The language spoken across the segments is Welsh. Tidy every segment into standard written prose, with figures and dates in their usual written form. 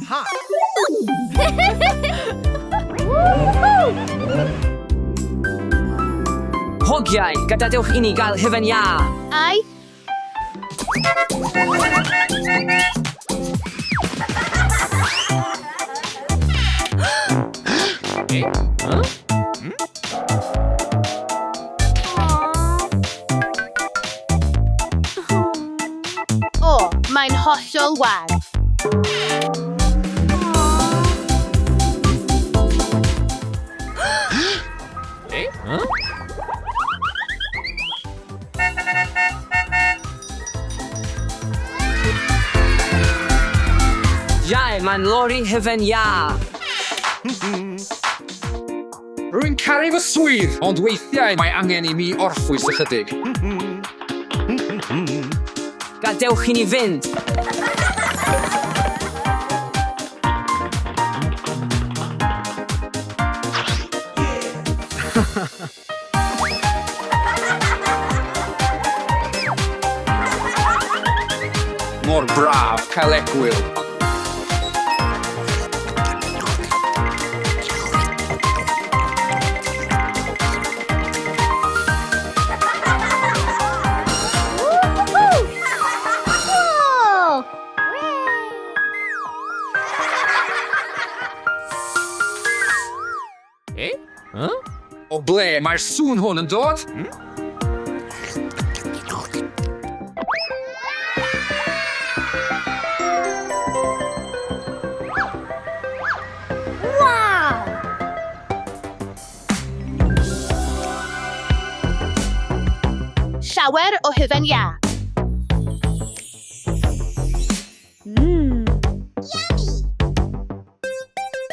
Ha! Hogiau, gadewch i ni gael hufen iâ. Ai. O, mae'n hollol wag. Iau, mae'n lori hufen iâ. Rwy'n caru fy swydd, ond weithiau mae angen i mi orffwys ychydig. Gadewch i ni fynd. Mor braf cael egwyl. O ble mae'r sŵn hwn yn dod? Wow! Llawer o hufen iâ.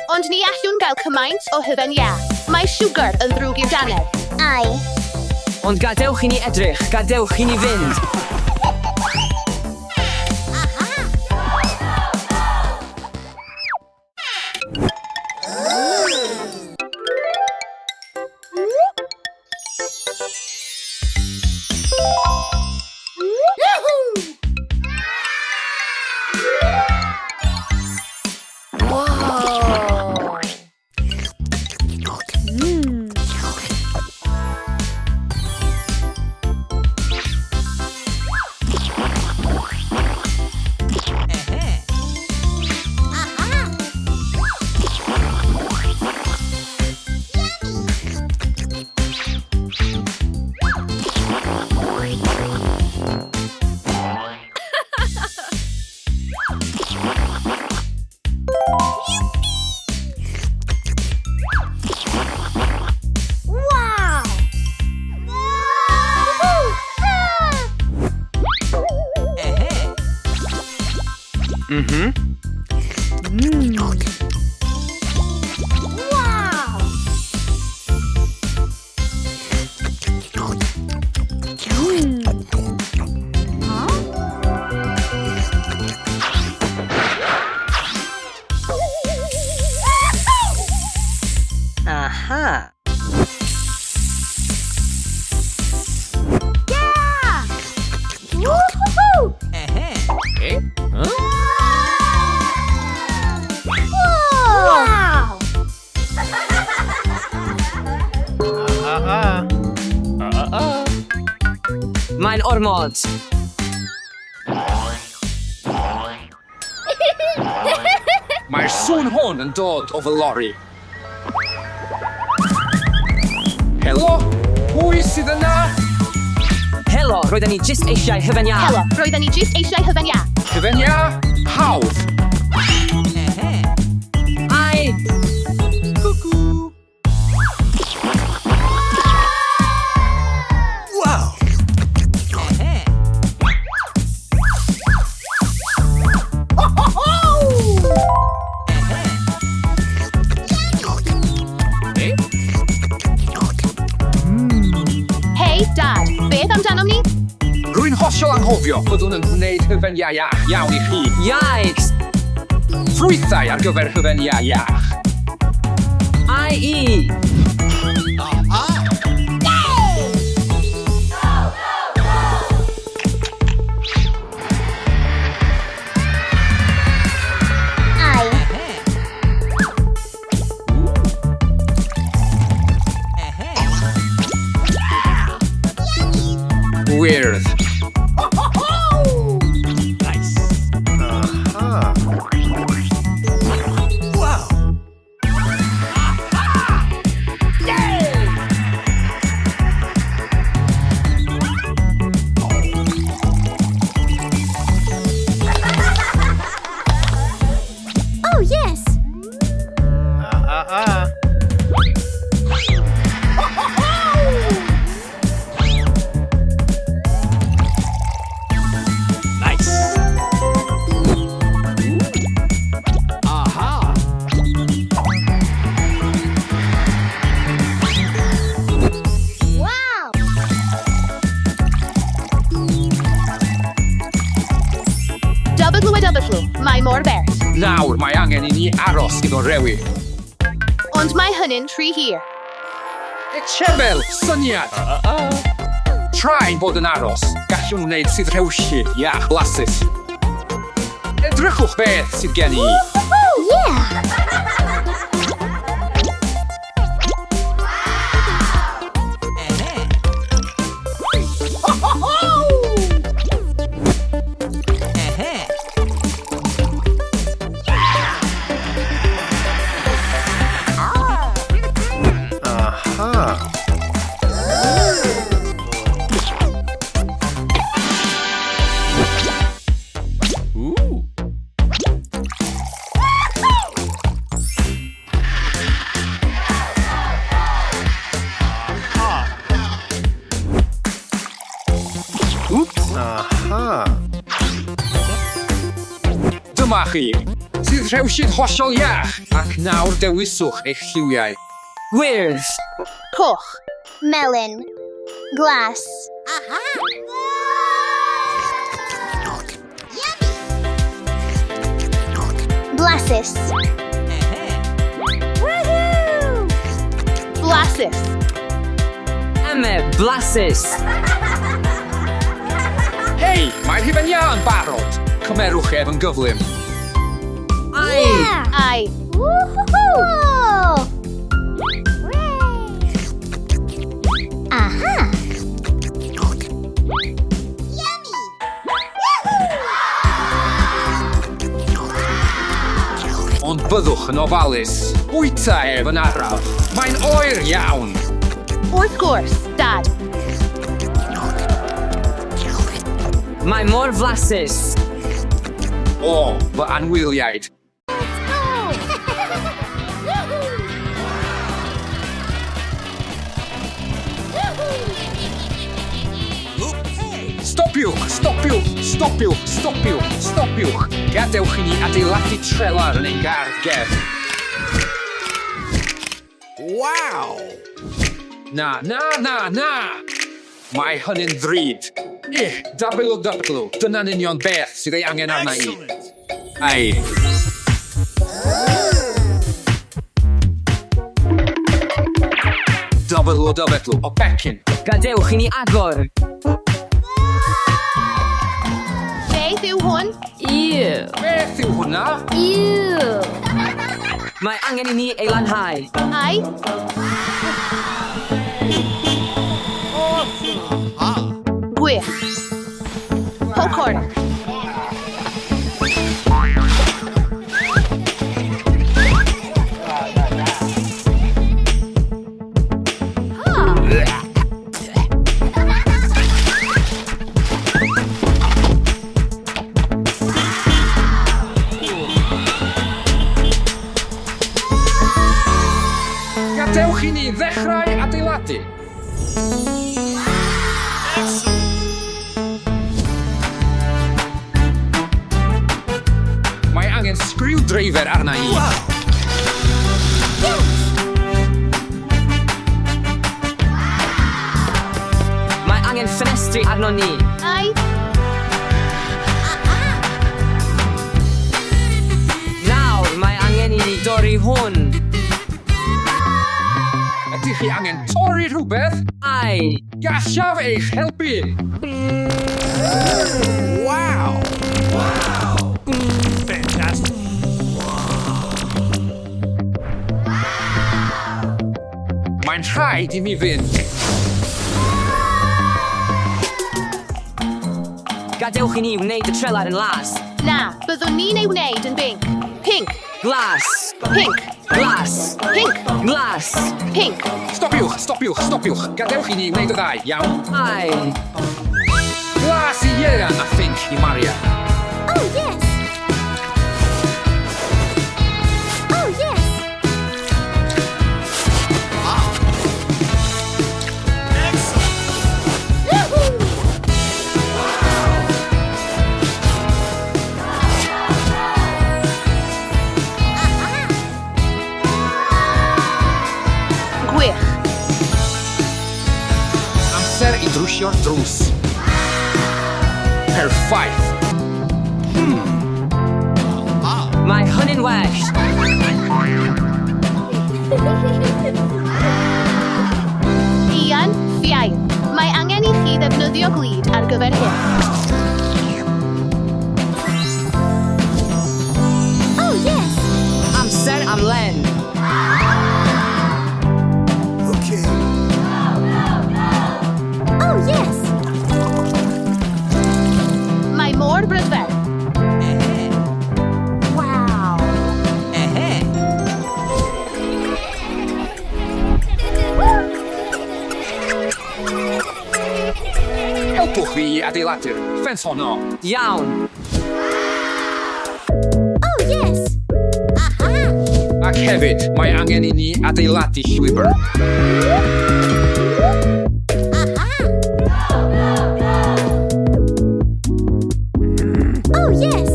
Ond ni allwn gael cymaint o hufen iâ. Mae siwgr yn ddrwg i'w dannedd. Ai. Ond gadewch i ni edrych, gadewch i ni fynd. Wow! Wow! Aha. Yeah! Woohoo! Wow! Mae'n ormod. Mae'r sŵn hwn yn dod o fy lori. Helo? Pwy sydd yna? Helo, roedden ni jyst eisiau hufen iâ. Helo, roedden ni jyst eisiau hufen iâ. Hufen iâ? Hawdd. Ai! Wow! Hei, Dad, beth amdanom ni? Rwy'n hollol anghofio byddwn yn gwneud hufen iâ iach iawn i chi. Yikes! Ffrwythau ar gyfer hufen iâ iach. Ai i! Ai. Oh, yes! Nice. Aha. Wow! WW, mae mor bert. Nawr mae angen i ni aros iddo rewi. Ond mae hynny'n rhy hir. Echebel, syniad! Tra ein bod yn aros, gallwn wneud sydd rhewllyd iach blasus. Edrychwch beth sydd gen i. Yeah! Dyma chi, sydd rhewllyd hollol iach, ac nawr dewiswch eich lliwiau. Gwyrdd. Coch. Melyn. Glas. Blasus. Woohoo! Blasus. Eme, blasus. Hei, mae'r hufen iâ yn barod. Cymerwch ef yn gyflym. Ai. Yeah! Ai. Woohoo! Aha! Ond byddwch yn ofalus. Bwyta ef yn araf. Mae'n oer iawn. Wrth gwrs, Dad. Mae mor flasus. O, fy anwyliaid. Stopiwch, stopiwch, stopiwch, stopiwch, stopiwch. Gadewch i ni adeiladu trelar yn ein gardd gefn. Wow. Na, na, na, na! Mae hynny'n ddrud. Ych, WW, dyna'n union beth sydd ei angen arna i. Excellent. Ai. WW, o becyn. Gadewch i ni agor. Beth yw hwn? Ew. Beth yw hwnna? Ew! Mae angen i ni ei lanhau. Ai. Gwych. Popcorn. Gadewch i ni ddechrau adeiladu. Mae angen screwdriver arna i. Mae angen ffenestri arnon ni. Ai. Nawr mae angen i ni dorri hwn. Ydych chi angen torri rhywbeth? Ai. Gallaf eich helpu. Wow. Fantastic. Mae'n rhaid i mi fynd. Gadewch i ni wneud y trelar yn las. Na. Byddwn ni'n ei wneud yn binc. Pinc, Glas. pinc, Glas. pinc, Glas. pinc. Stopiwch, stopiwch, stopiwch. Gadewch i ni wneud y ddau, iawn? Ai. Glas i Ieuan a phinc i Maria. Oh, yes! Oh, yes! Woohoo! Gwych. Amser i drwsio'r drws. Perffaith. Mae hwn yn well. Ian, ffiaidd. Mae angen i chi ddefnyddio glud ar gyfer hyn. Oh, yes! Amser am len. Okay. Oh, yes! Mae mor brydferth. Wow! Helpwch fi i adeiladu'r ffens honno. Iawn. Oh, yes! Aha! Ac hefyd, mae angen i ni adeiladu llwybr. Aha! Oh, yes!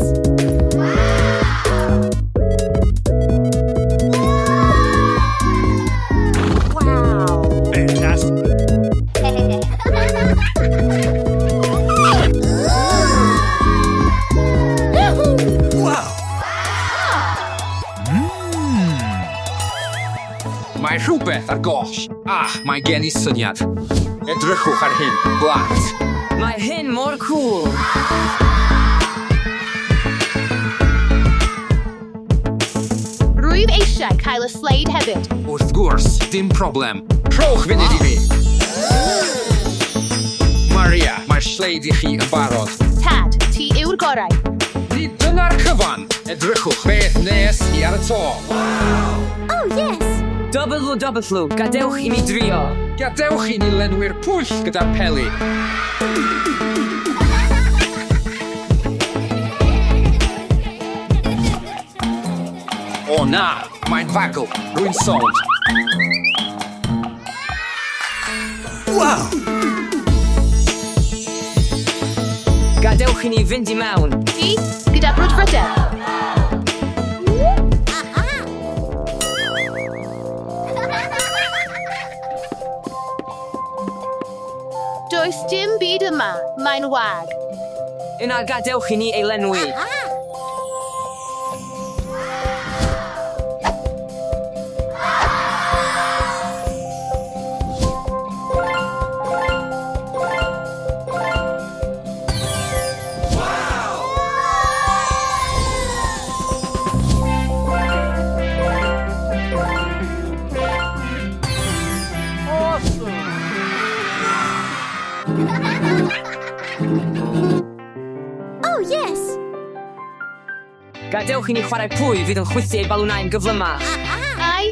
Wow! Fantastic. Wow. Mae rhywbeth ar goll. Ah, mae gen i syniad. Edrychwch ar hyn, blant. Mae hyn mor cool. Rwyf eisiau cael y sleid hefyd. Wrth gwrs, dim problem. Rhowch funud i fi. Maria, mae'r sleid i chi yn barod. Tad, ti yw'r gorau. Nid dyna'r cyfan. Edrychwch beth nes i ar y to. Oh, yes! W W, gadewch i mi drio. Gadewch i ni lenwi'r pwll gyda'r peli. O na, mae'n fagl. Rwy'n sownd. Wow. Gadewch i ni fynd i mewn. Ti, gyda brwdfrydedd. Aha! Does dim byd yma. Mae'n wag. Yna gadewch i ni ei lenwi. Aha! Oh, yes! Gadewch i ni chwarae pwy fydd yn chwythu ei balwnau'n gyflymach. Ai,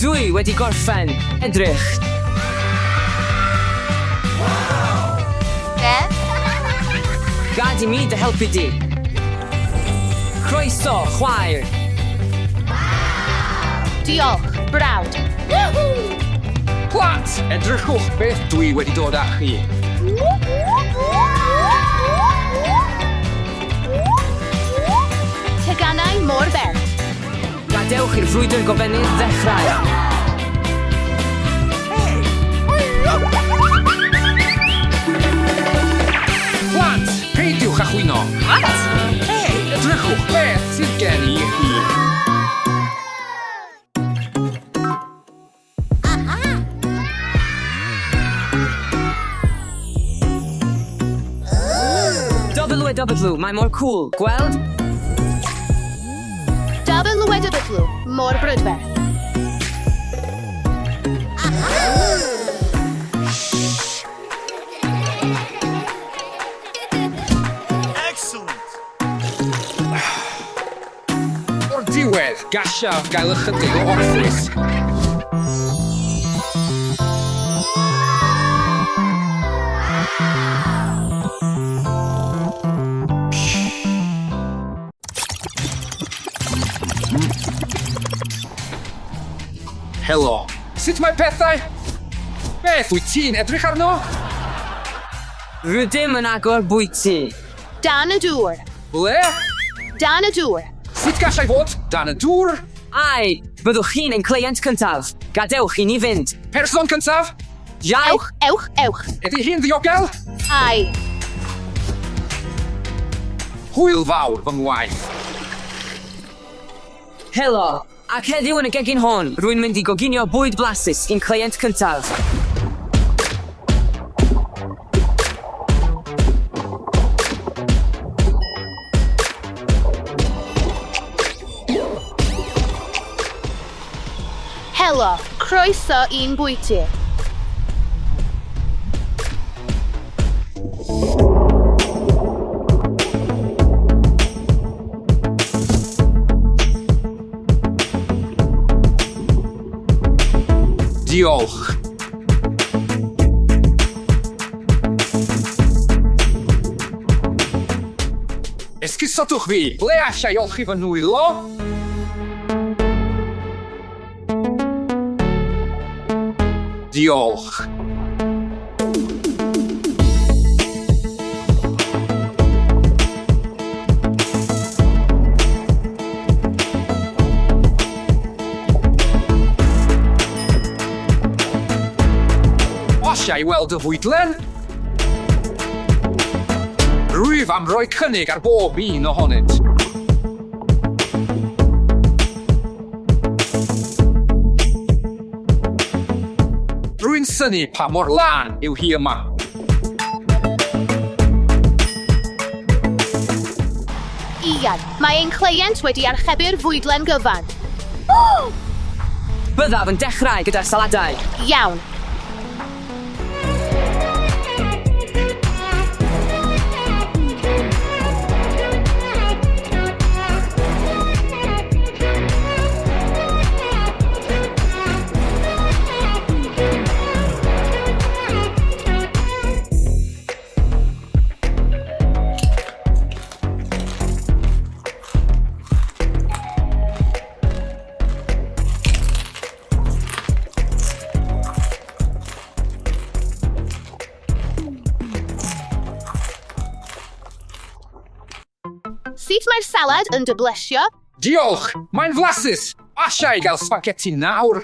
Dwi wedi gorffen. Edrych. Gad i mi dy helpu di. Croeso, chwaer. diolch, brawd. Plant, edrychwch beth dwi wedi dod â chi. Teganau mor bert. Gadewch i'r frwydr gofennydd ddechrau. Plant, peidiwch â chwyno. Edrychwch beth sydd gen i chi. W W, mae mor cool. Gweld? W W, mor brydferth. Gallaf gael ychydig o orffwys. Helo. Sut mae pethau? Beth wyt ti'n edrych arno? Rydym yn agor bwyty. Dan y dŵr. Ble? Dan y dŵr. Sut gallai fod dan y dŵr? Ai, byddwch chi'n ein cleient cyntaf. Gadewch i ni fynd. Person cyntaf? Iau! Ewch, ewch, ewch. Ydy hi'n ddiogel? Ai. Hwyl fawr fy ngwaith. Helo! Ac heddiw yn y gegin hon, rwy'n mynd i goginio bwyd blasus i'n cleient cyntaf. Helo, croeso i'n bwyty. Diolch. Esgusodwch fi, ble allai olchi fy nwylo? Diolch. Alla i weld y fwydlen? Rwyf am roi cynnig ar bob un ohonynt. Rwy'n synnu pa mor lân yw hi yma. Ian, mae ein cleient wedi archebu'r fwydlen gyfan. Byddaf yn dechrau gyda'r saladau. Iawn. Sut mae'r salad yn dy blesio? Diolch! Mae'n flasus! Alla i gael spaghetti nawr!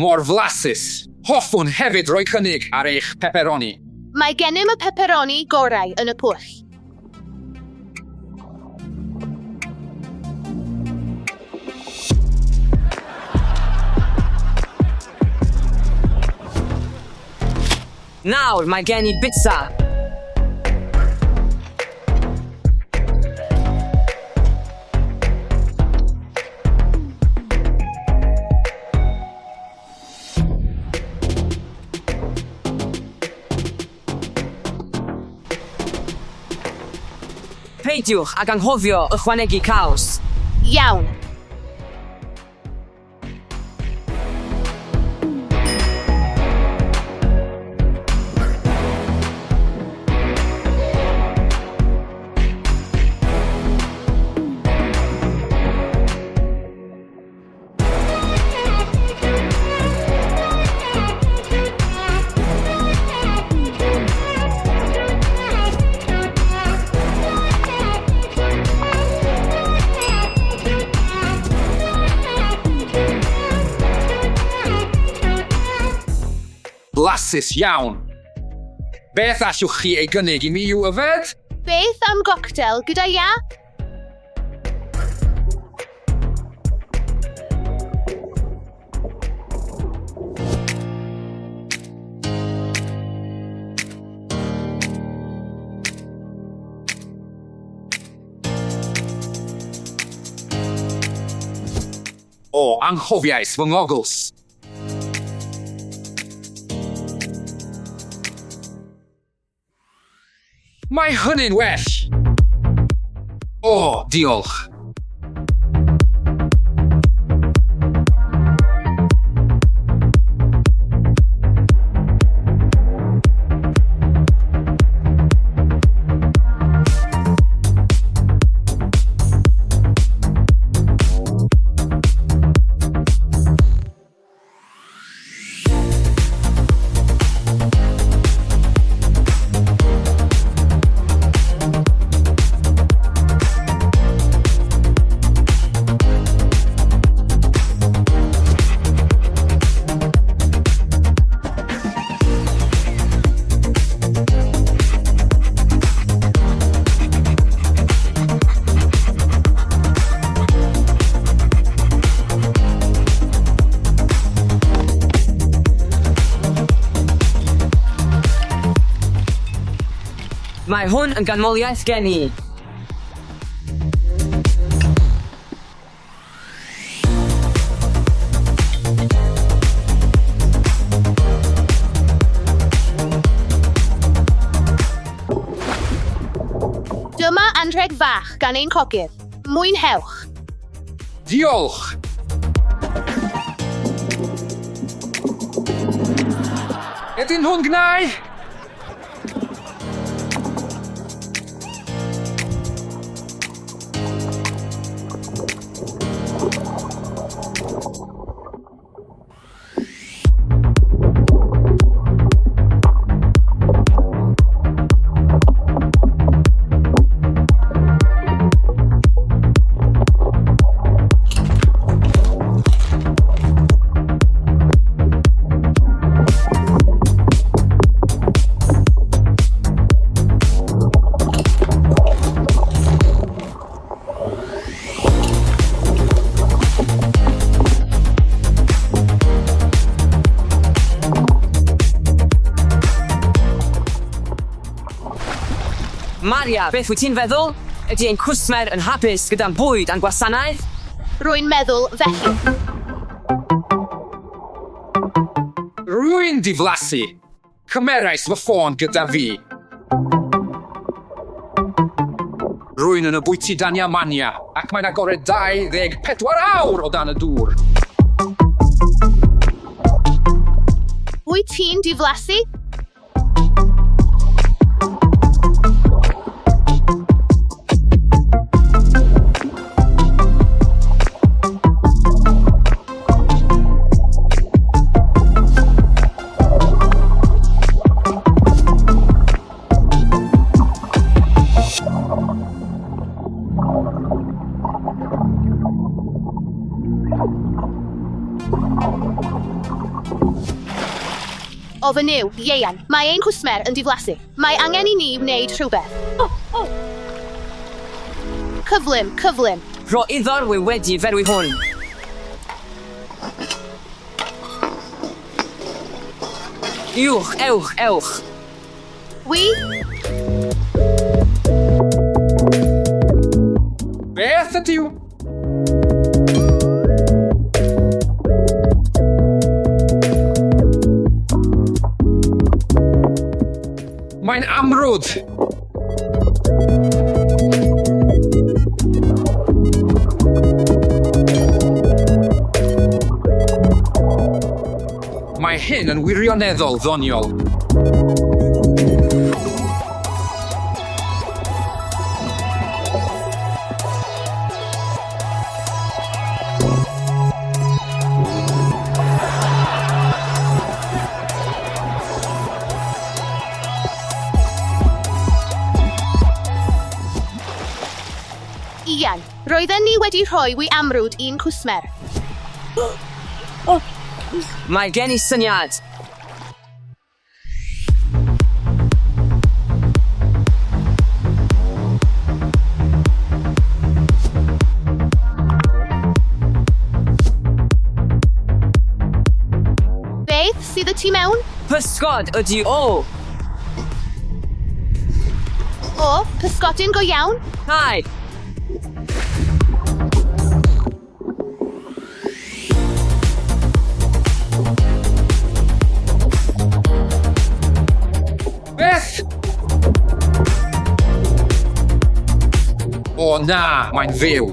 Mor flasus! Hoffwn hefyd roi cynnig ar eich pepperoni. Mae gennym y pepperoni gorau yn y pwll. Nawr mae gen i bitsa. Peidiwch ag anghofio ychwanegu caws. Iawn. blasus iawn. Beth allwch chi ei gynnig i mi i'w yfed? Beth am goctel gyda iâ? O, anghofiais fy ngogls. Mae hynny'n well. O, diolch. Mae hwn yn ganmoliaeth gen i. Dyma anrheg fach gan ein cogydd. Mwynhewch! Diolch! Ydyn nhw'n gnau? Maria, beth wyt ti'n feddwl? Ydy ein cwsmer yn hapus gyda'n bwyd a'n gwasanaeth? Rwy'n meddwl felly. Rwy'n diflasu. Cymerais fy ffôn gyda fi. Rwy'n yn y bwyty Dania Mania ac mae'n agored 24 awr o dan y dŵr. Wyt ti'n diflasu? O fy Nuw, Ieuan, mae ein cwsmer yn diflasu. Mae angen i ni wneud rhywbeth. Cyflym, cyflym. Rho iddo'r wy wedi ferwi hwn. Uwch, ewch, ewch. Wi? Beth ydyw? Mae'n amrwd! Mae hyn yn wirioneddol ddoniol. Ian, roedden ni wedi rhoi wy amrwd i'n cwsmer. Mae gen i syniad. Pysgod ydy o! O, pysgodyn go iawn? Hi! Beth? O na, mae'n fyw.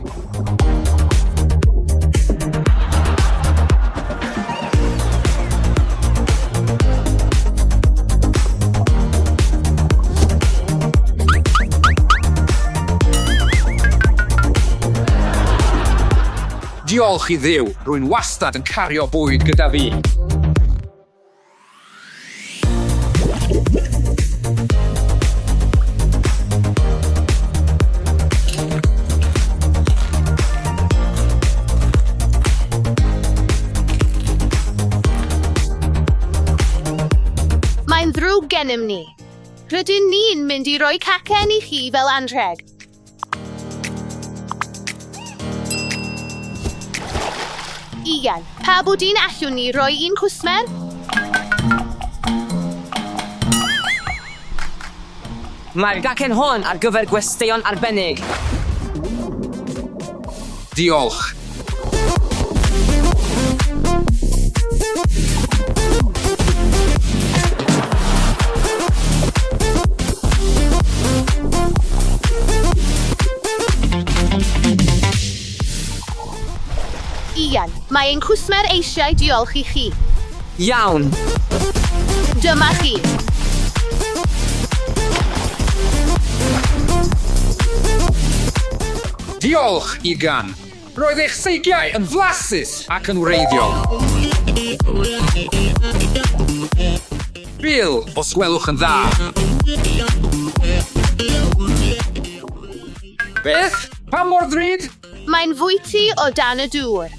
Diolch i Dduw, rwy'n wastad yn cario bwyd gyda fi. Mae'n ddrwg gennym ni. Rydyn ni'n mynd i roi cacen i chi fel anrheg. Ian, pa bwdin allwn ni roi i'n cwsmer? Mae'r gacen hon ar gyfer gwesteion arbennig. Diolch. Ian, mae ein cwsmer eisiau diolch i chi. Iawn. Dyma chi. Diolch, Igan. Roedd eich seigiau yn flasus ac yn wreiddiol. Bill, os gwelwch yn dda. Beth? Pa mor ddrud? Mae'n fwyty o dan y dŵr.